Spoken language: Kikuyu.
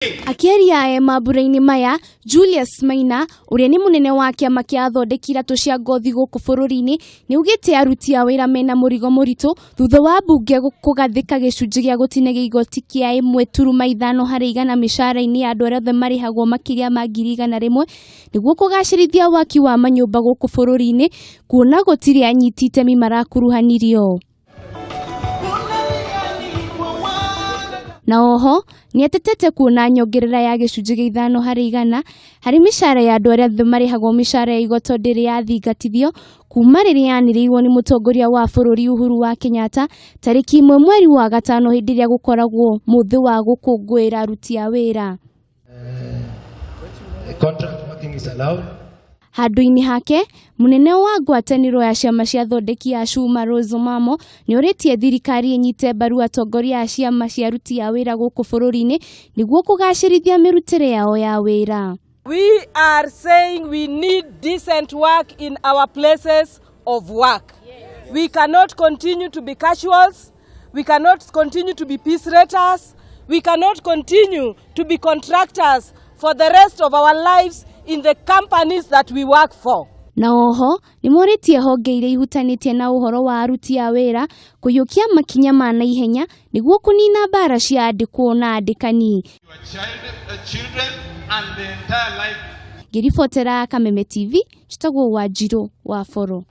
Akĩaria e mambura-inĩ maya, Julius Maina, ũrĩa nĩ mũnene wa kĩama kĩa athondeki iratũ cia ngothi gũkũ bũrũri-inĩ, nĩaugĩte aruti a wĩra mena mũrigo mũritũ thutha wa mbunge kũgathĩka gĩcunjĩ gĩa gũtinagia igoti kĩa 1.5 harĩ igana mĩcara-inĩ ya andũ arĩa othe marĩhagwo makĩria ma 100,000 nĩguo kũgacĩrithia waki wa manyũmba gũkũ bũrũri-inĩ kuona gũtirĩ anyiti itemi marakuruhanirio. Na oho nĩatetete kuona nyongerera ya gĩcunjĩ gĩa 5 harĩ igana harĩ mĩcara ya andũ arĩa othe marĩhagwo mĩcara ya igoto ndĩrĩ yathingatithio kuma rĩrĩa yanĩrĩirwo nĩ mũtongoria wa bũrũri Uhuru wa Kenyatta tarĩki 1 mweri wa gatano hĩndĩ ĩrĩa gũkoragwo mũthĩ wa gũkũngũĩra aruti a wĩra. Contract working is allowed. Handũ-inĩ hake, mũnene wa ngwatanĩro ya ciama cia athondeki a cuma Rose Omamo nĩorĩtie thirikari ĩnyite mbaru atongoria a ciama cia aruti a wĩra gũkũ bũrũri-inĩ nĩguo kũgacĩrithia mĩrutĩre yao ya wĩra. We are saying we need decent work in our places of work. We cannot continue to be casuals. We cannot continue to be piece raters. We cannot continue to be contractors for the rest of our lives in the companies that we work for. Na oho nĩmorĩtie honge iria ihutanĩtie na ũhoro wa aruti a wĩra kũiyũkia makinya ma naihenya nĩguo kũnina mbara cia andĩkwo na andĩkani. Ngĩribotera Kameme TV, njĩtagwo Wanjirũ wa Boro.